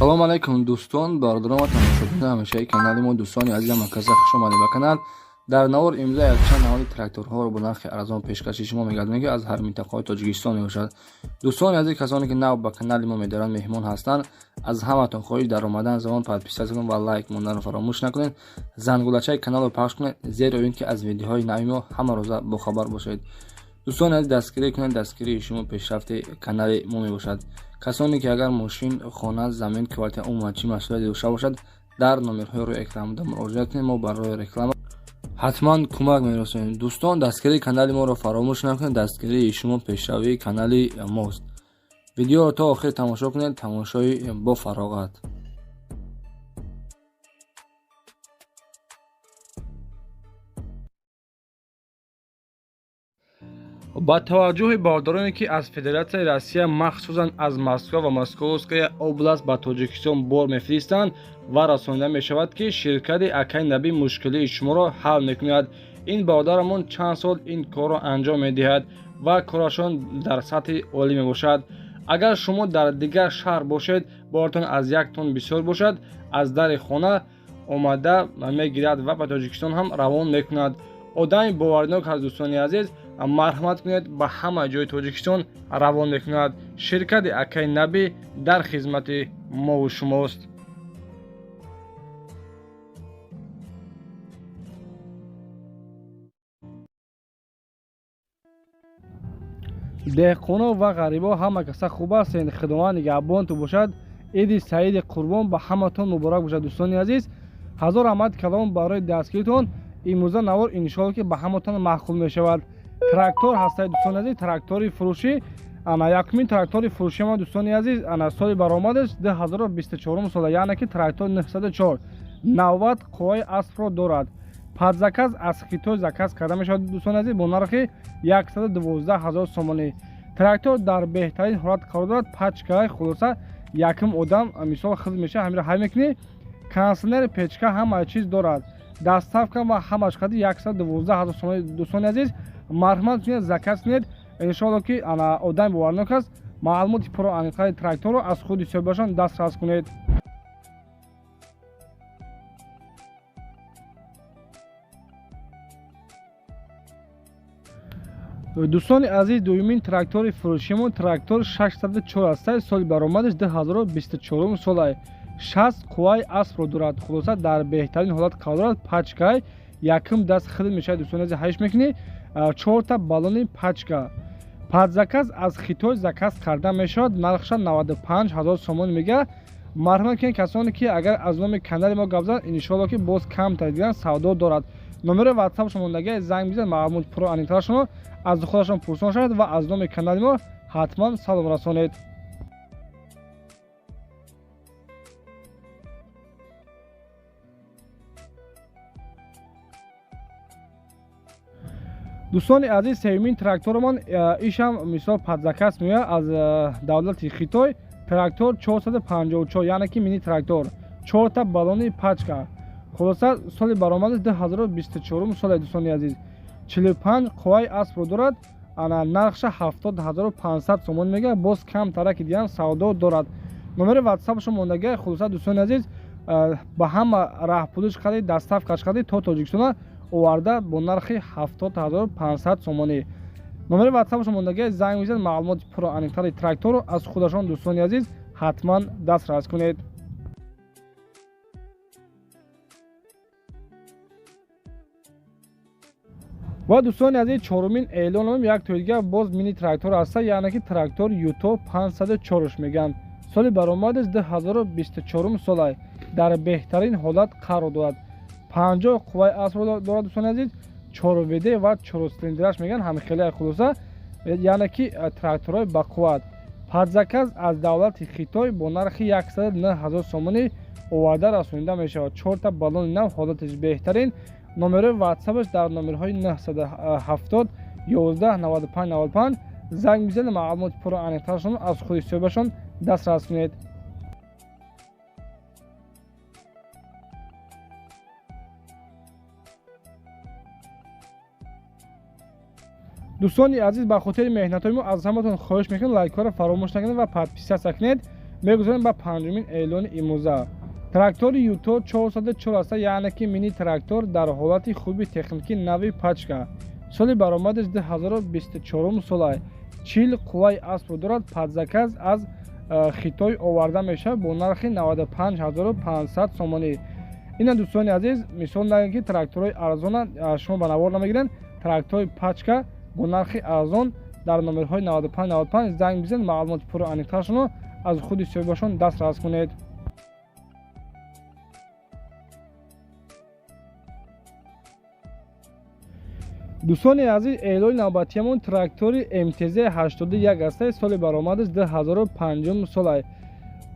Салом алайкум, дӯстон, бародарон ва тамошобинони ҳамешаи канали мо. Дӯстони азизам, марказа хуш омадед ба канал. Дар навор имрӯза якчанд наводи тракторҳоро бо нархи арзон пешкаши шумо мегардонем, ки аз ҳар минтақаҳои Тоҷикистон мебошад. Дӯстони азиз, касоне ки нав ба канали мо медоранд, меҳмон ҳастанд, аз ҳаматон хоҳиш: дар омадан замон подписаться кунед ва лайк монданро фаромӯш накунед, зангулачаи каналро пахш кунед, зеро ин ки аз видеоҳои нави мо ҳамарӯза бохабар бошед. Дӯстони азиз, дастгирӣ кунед, дастгирии шумо пешрафти канали мо мебошад. Касоне ки агар мошин, хона, замин, квартира, умуман чӣ масъулияте дошта бошад, дар номерҳои рӯи экран буда муроҷиат кунед, мо барои реклама ҳатман кӯмак мерасонем. Дӯстон, дастгирии канали моро фаромӯш накунед, дастгирии шумо пешравии канали мост. Видеоро то охир тамошо кунед, тамошои бо фароғат. Ба таваҷҷӯҳи бародароне, ки аз Федератсияи Россия, махсусан аз Москва ва Московская область ба Тоҷикистон бор мефиристанд ва расонида мешавад, ки ширкати Акай Набӣ мушкилии шуморо ҳал мекунад. Ин бародарамон чанд сол ин корро анҷом медиҳад ва корашон дар сатҳи олӣ мебошад. Агар шумо дар дигар шаҳр бошед, боратон аз як тонн бисёр бошад, аз дари хона омада мегирад ва ба Тоҷикистон ҳам равон мекунад. Одами боваринок аст, дӯстони азиз, марҳамат кунед, ба ҳама ҷои Тоҷикистон равон мекунад. Ширкати Акай Набӣ дар хизмати мову шумост. Деҳқоно ва ғарибо, ҳама каса хуб ҳастен? Худованд нигаҳбонтон бошад. Иди саиди Қурбон ба ҳаматон муборак бошад. Дӯстони азиз, ҳазор раҳмат калом барои дастгиритон. Имрӯза навор иншоалло ки ба ҳаматон маъқул мешавад. Трактор ҳастаи, дӯстони азиз, трактори фурӯшӣ. Ана якумин трактори фурӯши ма, дӯстони азиз. Ана соли баромадаш 2024 сола, яъне ки трактор 904, 90 қувваи аспро дорад. Под заказ аз Хитой заказ карда мешавад, дӯстони азиз, бо нархи 112 ҳазор сомонӣ. Трактор дар беҳтарин ҳолат қарор дорад, пачкаи, хулоса, якум одам мисол хизм мешавад, ҳамира ҳай мекунӣ, кондитсионер, печка, ҳама чиз дорад, доставка ва ҳамаш қади 112 ҳазор сомонӣ. Дӯстони азиз, марҳамат кунед, заказ кунед. Иншоалло ки ана одами боварнок аст. Маълумоти пурро аниқтари тракторро аз худи соҳибашон дастрас кунед. Дӯстони азиз, дуюмин трактори фурӯшимон трактор 604 аста, соли баромадаш 2024 солай, 60 қувваи аспро дорад. Хулоса, дар беҳтарин ҳолат қарор дорад, пачкай, якум даст хидм мешавад. Дӯстони азиз, ҳайш мекунӣ, чорта баллони пачка. Под заказ аз Хитой заказ карда мешавад, нархша 95 ҳазор сомон мега. Марҳамат кунед, касоне ки агар аз номи канали мо гап зан, иншоалло ки боз камтар диган савдо дорад. Номери ватсапшон мондага, занг бизан, маълумот пурро аниқтарашонро аз худашон пурсон шавед ва аз номи канали мо ҳатман салом расонед. Дӯстони азиз, сеюмин тракторамон ишам мисол под заказ меояд аз давлати Хитой. Трактор 454, яъне ки мини трактор, чорта баллони пачка. Хулоса, соли баромадаш 2024 соли, дӯстони азиз, 45 қувваи аспро дорад. Ана нархша 70 500 сомон мега, боз камтараки диям савдо дорад. Номери ватсапшо мондага. Хулоса, дӯстони азиз, ба ҳама раҳпулиш қади, доставкаш қади то Тоҷикистона оварда бо нархи 70 500 сомонӣ. Номери ватсапшо мондага, занг бизанед, маълумоти пурро аниқтари тракторро аз худашон, дӯстони азиз, ҳатман дастрас кунед. Ва дӯстони азиз, чорумин эълоном як тои дигар боз мини трактор аста, яъне ки трактор Юто 504 мегӯянд. Соли баромадаш 2024 солай, дар беҳтарин ҳолат қарор дорад, 50 қувваи аспро дорад. Дӯстони азиз, чорвд ва чорцилиндраш мегӯянд, ҳамихелия. Хулоса, яъне ки тракторҳои бақувват. Под заказ аз давлати Хитой бо нархи 109 ҳазор сомонӣ оварда расонида мешавад. Чорта баллони нав, ҳолаташ беҳтарин. Номерои ватсапаш дар номерҳои 970 11 95 95 занг бизанед, маълумоти пурро аниқтарашон аз худи соҳибашон дастрас кунед. Дӯстони азиз, ба хотири меҳнатҳои мо аз ҳаматон хоҳиш мекунем, лайкҳоро фаромӯш накунед ва подписаться кунед. Мегузарем ба панҷумин эълони имрӯза. Трактори Юто 404 аст, яъне ки мини трактор дар ҳолати хуби техникӣ, нави пачка. Соли баромадаш 2024 сола. 40 қувваи аспро дорад. Под заказ аз Хитой оварда мешавад бо нархи 95 500 сомонӣ. Ина, дӯстони азиз, мисол нагӯем, ки тракторҳои арзона шумо ба навор намегиранд. Тракторҳои пачка бо нархи арзон дар номерҳои 95 95 занг бизанед, маълумоти пурра аниқтаршонро аз худи соҳибашон дастрас кунед. Дӯстони азиз, эълони навбатиямон трактори МТЗ 81 аст. Соли баромадаш 2005 сола.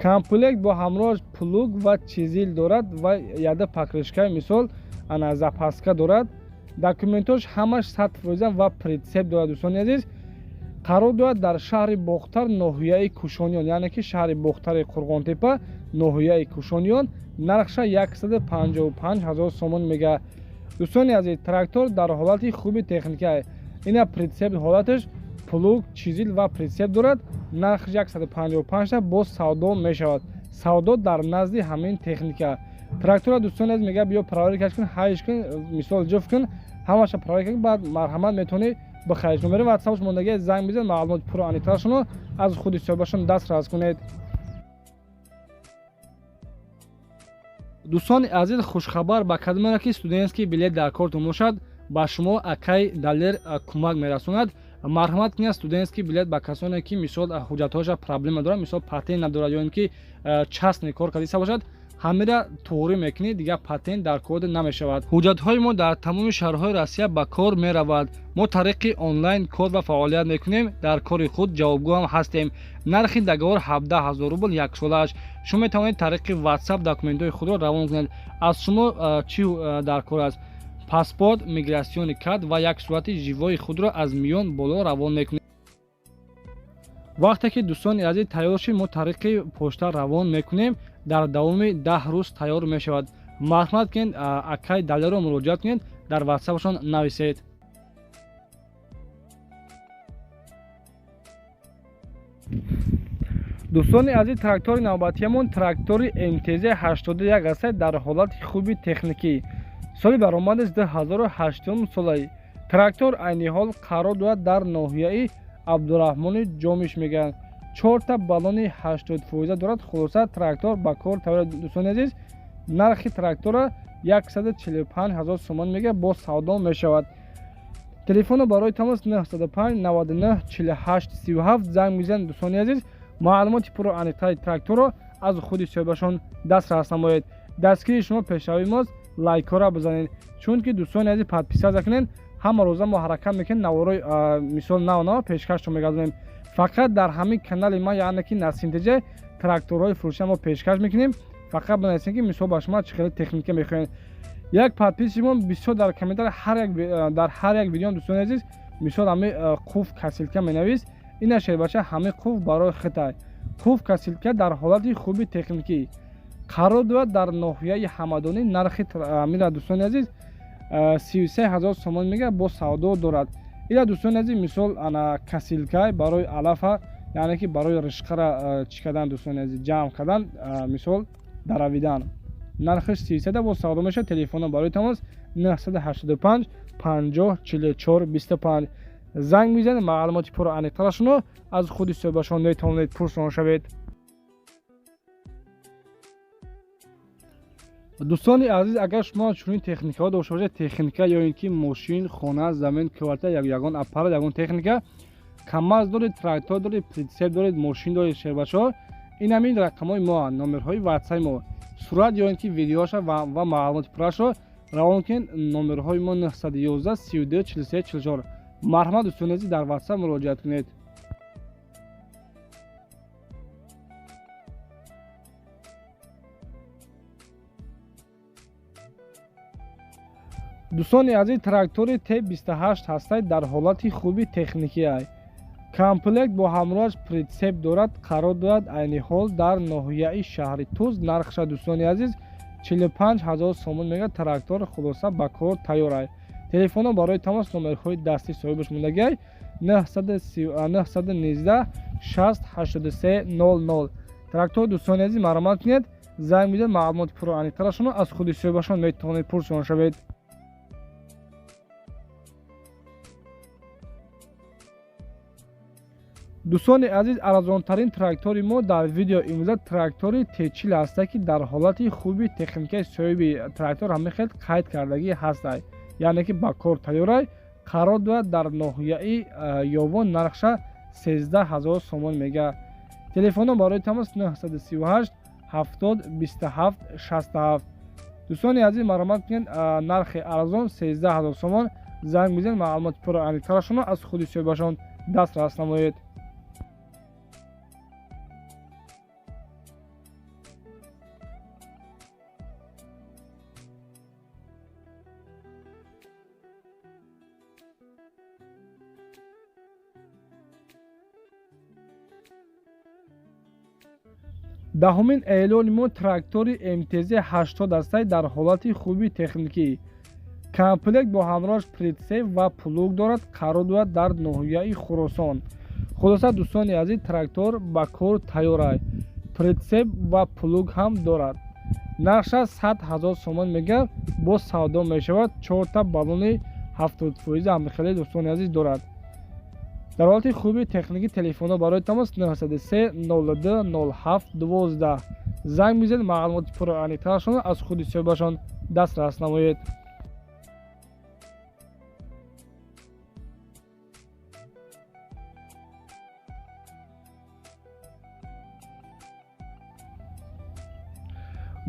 Комплект бо ҳамроҳаш плуг ва чизил дорад ва яда покрышка, мисол, ана запаска дорад. Документош ҳамаш 100% ва прицеп дорад. Дӯстони азиз, қарор дорад дар шаҳри Бохтар, ноҳияи Кушониён, яъне ки шаҳри Бохтари Қурғонтепа, ноҳияи Кушониён. Нархша 155 ҳазор сомон мега. Дӯстони азиз, трактор дар ҳолати хуби техника. Ина прицеп ҳолаташ, плуг, чизил ва прицеп дорад. Нархш 155 боз савдо мешавад, савдо дар назди ҳамин техника. Трактора, дӯстони азиз, мега, биё проверка ш кун, ҳайш кун, мисол, ҷуфт кун, ҳамаша проверка кун, баъд марҳамат, метавонӣ бихариш. Номери ватсапш мондагӣ, занг бизан, маълумоти пурра аниқтарашонро аз худи соҳибашон дастрас кунед. Дӯстони азиз, хушхабар ба кадомеро ки студентский билет дар кортон бошад, ба шумо акай Далер кӯмак мерасонад. Марҳамат кунед, студентский билет ба касоне ки, мисол, ҳуҷҷатҳояша проблема дорад, мисол, патент надорад ё ин ки частный кор кардиста бошад, ҳамира туғрӣ мекунӣ, дигар патент дар кор намешавад. Ҳуҷҷатҳои мо дар тамоми шаҳрҳои Россия ба кор меравад. Мо тариқи онлайн кор ва фаъолият мекунем, дар кори худ ҷавобгӯ ҳам ҳастем. Нархи договор 17 000 рубл яксолааш. Шумо метавонед тариқи Ватсап документҳои худро равон кунед. Аз шумо чӣ дар кор аст? Паспорт, миграционный карт ва як сурати живой худро аз миён боло равон мекунед. Вақте ки, дӯстони азиз, тайёр шид, мо тариқи почта равон мекунем, дар давоми 10 рӯз тайёр мешавад. Марҳамат кунед, акай Далеро муроҷиат кунед, дар ватсапашон нависед. Дӯстони азиз, трактори навбатиямон трактори МТЗ 81 аст, дар ҳолати хуби техникӣ. Соли баромадаш 2008 солаи. Трактор айни ҳол қарор дорад дар ноҳияи Абдураҳмони Ҷомиш мегӯянд. Чорта баллони 80% дорад. Хулоса, трактор ба кор тайёр. Дӯстони азиз, нархи трактора 145 ҳазор сомон мега, боз савдо мешавад. Телефоно барои тамос 905 99 48 37 занг мезанед. Дӯстони азиз, маълумоти пурра аниқтари тракторро аз худи соҳибашон дастрас намоед. Дастгирии шумо пешравии мост. Лайкҳоро бизанед, чунки, дӯстони азиз, подписаться кунед. Ҳама рӯза мо ҳаракат мекунем, наворои, мисол, нав нав пешкашро мегардонем. Фақат дар ҳамин канали ман, яъне ки Насим ТЖ, тракторҳои фурӯшия мо пешкаш мекунем. Фақат бинависем, ки, мисол, ба шумо чӣ хеле техника мехоҳед. Як подписчик мон бисёр дар комментарий дар ҳар як видео, дӯстони азиз, мисол, ҳами қуф косилка менавис. Ина, шербача, ҳами қуф барои хитай, қуф косилка дар ҳолати хуби техникӣ қарор дорад дар ноҳияи Ҳамадонӣ. Нархи мира, дӯстони азиз, 33 000 сомон мега, бо савдо дорад. Ила, дӯстони азиз, мисол, ана косилка барои алафа, яъне ки барои ришқара чӣ кардан, дӯстони азиз, ҷамъ кардан, мисол, даравидан. Нархаш 33-да, бо савдо мешавад. Телефоно барои тамос 985 50 44 25 занг мезанед, маълумоти пурра аниқтарашонро аз худи соҳибашон метавонед пурсон шавед. Дӯстони азиз, агар шумо чунин техникаҳо дошта бошед, техника ё ин ки мошин, хона, замин, квартира, ягон аппарат, ягон техника, КамАЗ доред, трактор доред, прицеп доред, мошин доред, шербачаҳо, ин ҳамин рақамҳои мо, номерҳои ватсаи мо. Сурат ё ин ки видеоша ва маълумоти пуррашро равон кунед. Номерҳои мо 911 32 43 44. Марҳамат, дӯстони азиз, дар ватсап муроҷиат кунед. Дӯстони азиз, трактори Т28 ҳастай, дар ҳолати хуби техникиай. Комплект бо ҳамроҳаш прицеп дорад. Қарор дорад айни ҳол дар ноҳияи шаҳри Туз. Нархша, дӯстони азиз, 45 ҳазор сомон мега. Трактор, хулоса, ба кор тайёрай. Телефоно барои тамос номерҳои дастӣ соҳибаш мондагиай: 919 60 83 00. Трактор, дӯстони азиз, марҳамат кунед, занг бизанед, маълумоти пурра аниқтарашонро аз худи соҳибашон метавонед пурсон шавед. Дӯстони азиз, арзонтарин трактори мо дар видео имрӯза трактори Т40 ҳаста, ки дар ҳолати хуби техникаи соҳиби трактор ҳамин хел қайд кардагӣ ҳастай, яъне ки ба кор тайёрай. Қарор дорад дар ноҳияи Ёвон, нархша 13 000 сомон мега. Телефоно барои тамос 938 70 27 67. Дӯстони азиз, марҳамат кунед, нархи арзон 13 000 сомон, занг бизанед, маълумоти пурра аниқтарашонро аз худи соҳибашон дастрас намоед. Даҳумин эълони мо трактори МТЗ 80 ҳастай дар ҳолати хуби техникӣ. Комплект бо ҳамроҳаш прицеп ва плуг дорад, қарор дорад дар ноҳияи Хуросон. Хулоса, дӯстони азиз, трактор ба кор тайёрай, прицеп ва плуг ҳам дорад. Нархша 100 000 сомон мега, боз савдо мешавад. Чорта баллони 70% ҳамхеле, дӯстони азиз, дорад. Дар ҳолати хуби техникӣ. Телефонҳо барои тамос 903 02 07 12. Занг бизанед, маълумоти пурра аниқтарашонро аз худи соҳибашон дастрас намоед.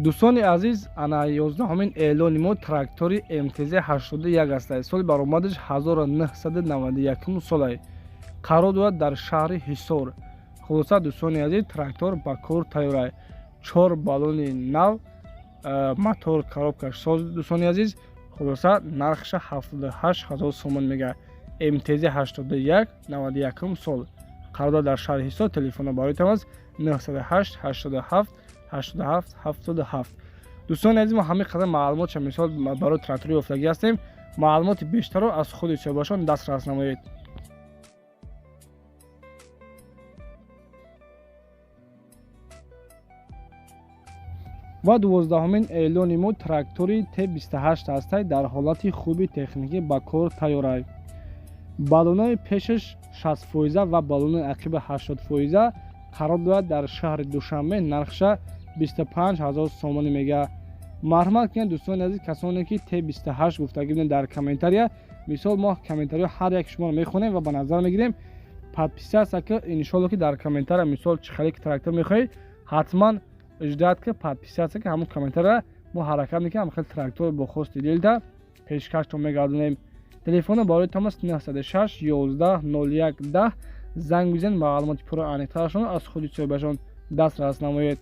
Дӯстони азиз, ана 11-ҳумин эълони мо трактори МТЗ 81 ҳастай. Соли баромадаш 1991 солай, қарор дорад дар шаҳри Ҳисор. Хулоса, дӯстони азиз, трактор ба кор тайёрай, чор баллони нав, мотор, коробкаш соз, дӯстони азиз. Хулоса, нархша 78 000 сомон мега. МТЗ 81, 91 сол, қарор дорад дар шаҳри Ҳисор. Телефоно барои тамос 908 87 87 77. Дӯстони азиз, мо ҳамин қадар маълумотша мисол барои трактори ёфтагӣ ҳастем. Маълумоти бештарро аз худи соҳибашон дастрас намоед. Ва 12-ҳумин эълони мо трактори Т28 ҳастай дар ҳолати хуби техникӣ, ба кор тайёрай. Баллонои пешаш 60% ва баллонои ақиба 80%, қарор дорад дар шаҳри Душанбе, нархша 25 000 сомонӣ мега. Марҳамат кунед, дӯстони азиз, касоне ки Т28 гуфтагӣ будем дар комментария, мисол мо комментариҳо ҳар як шуморо мехонем ва ба назар мегирем. Подписаться ки, иншолло, ки дар комментария мисол чӣ хеле ки трактор мехоҳед, ҳатман ждать ки, подписаться ки ҳамон комментария, мо ҳаракат мекунем, хел трактор бо хости дилта пешкаштон мегардонем. Телефоно барои тамос 906 11 01 10. Занг бизанед, маълумоти пурра аниқтарашонро аз худи соҳибашон дастрас намоед.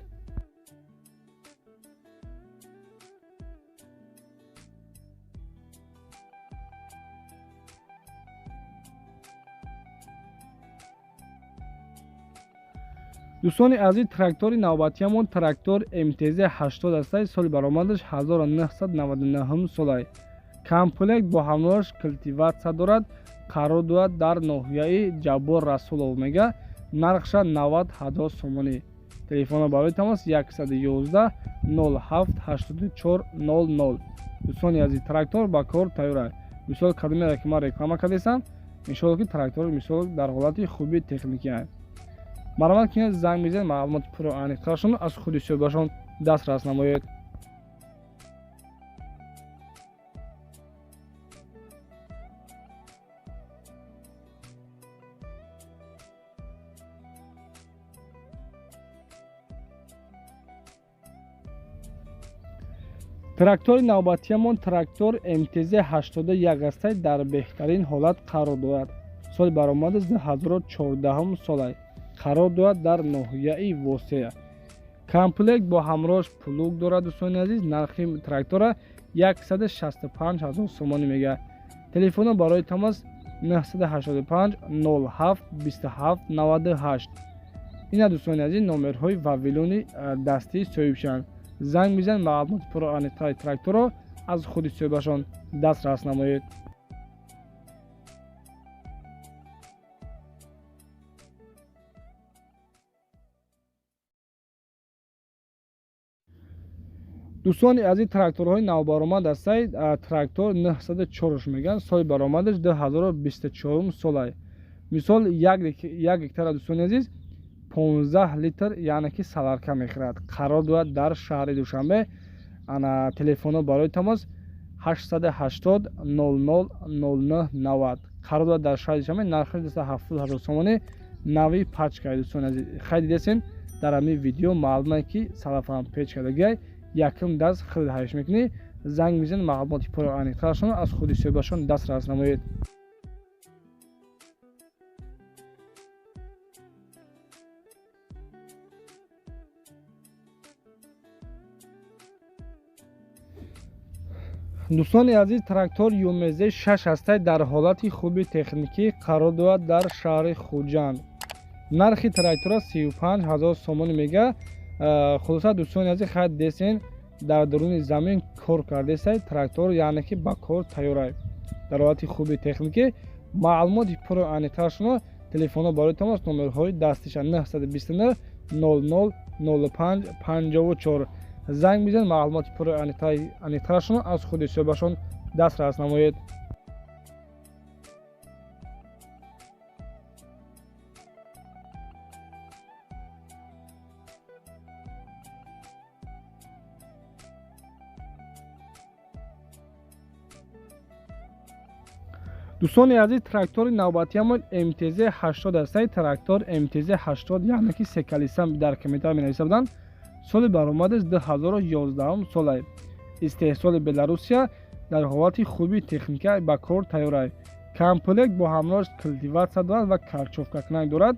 Дӯстони азиз, трактори навбатиамон трактор МТЗ 80 ҳастай. Соли баромадаш 1999 солай, комплект бо ҳамроҳаш культиватсия дорад, қарор дорад дар ноҳияи Ҷаббор Расулов мега, нархша 90 000 сомонӣ. Телефоно барои тамос 111 07 84 00. Дӯстони азиз, трактор ба кор тайёр. Мисол, кадомеро ки ман реклама кардесам, иншолло, ки трактор мисол дар ҳолати хуби техникӣ. Марҳамат кунед, занг бизанед, маълумоти пурра аниқтарашонро аз худи соҳибашон дастрас намоед. Трактори навбатиамон трактор МТЗ 81 ҳастай, дар беҳтарин ҳолат қарор дорад. Соли баромадаш 2014 солай, қарор дорад дар ноҳияи Восея. Комплект бо ҳамроҳаш плуг дорад, дӯстони азиз. Нархи трактора 165 000 сомонӣ мега. Телефоно барои тамос 985 07 27 98. Ина, дӯстони азиз, номерҳои вавилони дастии соҳибшанд. Занг бизанед, маълумоти пурра аниқтари тракторро аз худи соҳибашон дастрас намоед. Дӯстони азиз, тракторҳои навбаромад ҳастанд. Трактор 904 мегӯянд, соли баромадаш 2024 солай. Мисол як гектара дӯстони азиз 15 литр яъне ки саларка мехӯрад. Қарор дорад дар шаҳри Душанбе. Ана телефонҳо барои тамос 880 00 09 90. Қарор дорад дар шаҳри Душанбе. Нархаш 270 ҳазор сомонӣ. Нави пачка дӯстони азиз. Хай дидесен дар ҳамин видео маълум ки салафан печка дагай якум даст хеле ҳайш мекунӣ. Занг мизанед, маълумоти пурра аниқтарашон аз худи соҳибашон дастрас намоед. Дӯстони азиз, трактор ЮМЗ 6 ҳастай, дар ҳолати хуби техникӣ, қарор дорад дар шаҳри Хуҷанд. Нархи трактора 35 ҳазор сомонӣ мега. Хулоса дӯстони азиз, хайр десен дар даруни замин кор кардесай трактор, яъне ки ба кор тайёрай, дар ҳолати хуби техникӣ. Маълумоти пурра аниқтарашонро телефонҳо барои тамос номерҳои дастиша 929 00 05 54. Занг бизанед, маълумоти пурра аниқтарашонро аз худи соҳибашон дастрас намоед. Дӯстони азиз, трактори навбатиамон МТЗ 80 ҳастай. Трактор МТЗ 80 яъне ки секалисан дар комментар менависа буданд. Соли баромадаш 2011 солай. Истеҳсоли Беларусия, дар ҳолати хуби техника ба кор тайёрай. Комплект бо ҳамроҳаш культиватсия дорад ва карчовкакунак дорад.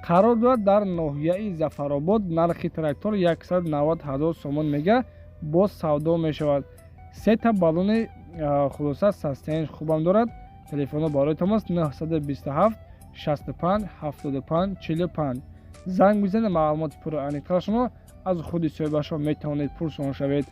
Қарор дорад дар ноҳияи Зафаробод. Нархи трактор 190 ҳазор сомон мега, боз савдо мешавад. Сета баллони хулоса састенш хубам дорад. Телефонҳо барои тамос 927 65 75 45. Занг бизанед, маълумоти пурра аниқтарашонро аз худи соҳибашон метавонед пурсон шавед.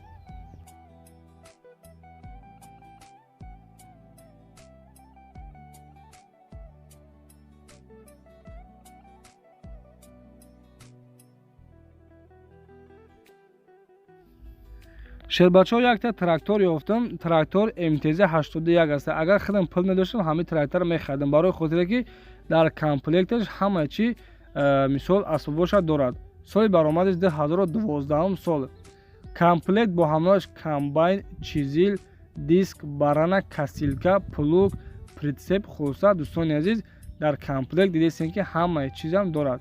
Шербачаҳо, якта трактор ёфтам. Трактор МТЗ 81 аст. Агар худам пул медоштам, ҳамин тракторро мехаридам, барои хотире ки дар комплекташ ҳама чи мисол асбобоша дорад. Соли баромадаш 2012 сол. Комплект бо ҳамроҳаш комбайн, чизил, диск, барана, касилка, плуг, прицеп. Хулоса дӯстони азиз, дар комплект дидесен ки ҳамаи чизам дорад.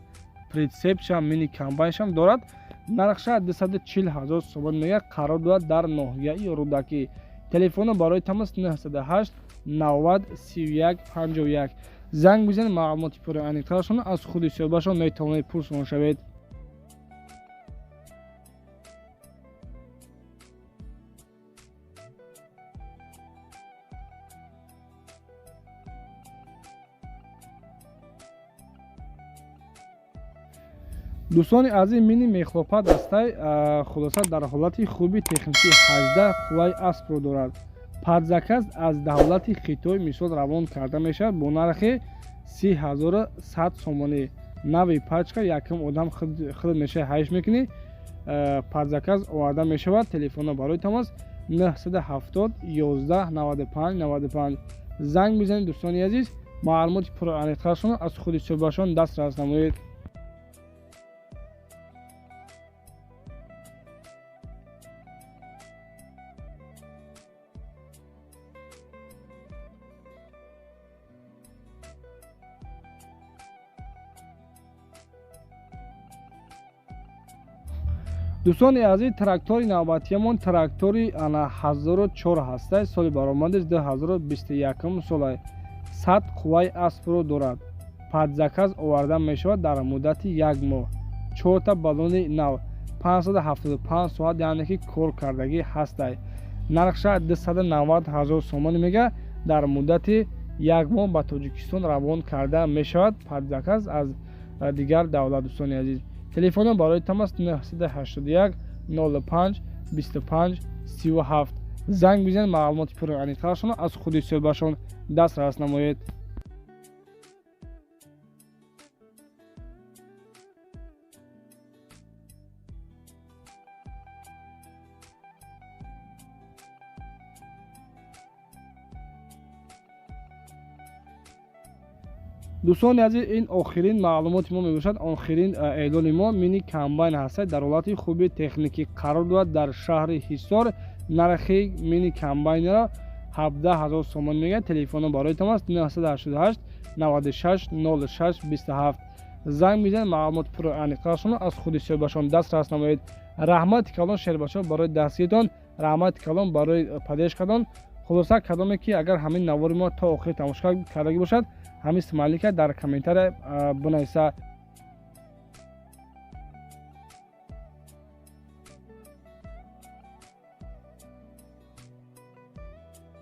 Прицепшам, мини комбайншам дорад. Нархша 240 ҳазор сомон мега. Қарор дорад дар ноҳияи Рӯдакӣ. Телефонро барои тамос 908 90 31 51. Занг бизанед, маълумоти пурра аниқтарашонро аз худи соҳибашон метавонед пурсон шавед. Дӯстони азиз, мини мехлопа дастай. Хулоса дар ҳолати хуби техникӣ, 18 қувваи аспро дорад. Под заказ аз давлати Хитой мисол равон карда мешавад бо нархи 3100 сомонӣ. Нави пачка, якум одам худ мешавад ҳайш мекунӣ. Под заказ оварда мешавад. Телефонҳо барои тамос 970 11 95 95. Занг бизанед дӯстони азиз, маълумоти пурра аниқтарашонро аз худи соҳибашон дастрас намоед. Дӯстони азиз, трактори навбатиамон трактори ана 1004 ҳастай. Соли баромадаш 2021 солай. 100 қувваи аспро дорад. Под заказ оварда мешавад дар муддати як моҳ. 4та баллони нав, 575 соат яъне ки кор кардагӣ ҳастай. Нархша 290 ҳазор сомонӣ мега. Дар муддати як моҳ ба Тоҷикистон равон карда мешавад. Под заказ аз дигар давлат. Дӯстони азиз, телефонҳо барои тамос 981 05 25 37. Занг бизанед, маълумоти пурра аниқтарашонро аз худи соҳибашон дастрас намоед. Дӯстони азиз, ин охирин маълумоти мо мебошад. Охирин эълони мо мини комбайн ҳастад, дар ҳолати хуби техникӣ қарор дорад дар шаҳри Ҳисор. Нархи мини комбайнро 17 000 сомон мегӯяд. Телефоно бароятон аст: 988 96 06 27. Занг мезанед, маълумот пурра аниқтарашонро аз худи соҳибашон дастрас намоед. Раҳмати калон, шербачаҳо, барои дастгиритон, раҳмати калон барои поддержкатон. Хулоса, кадоме ки агар ҳамин навори мо то охир тамошо кардагӣ бошад, ҳамин смайлика дар комментария бинависа.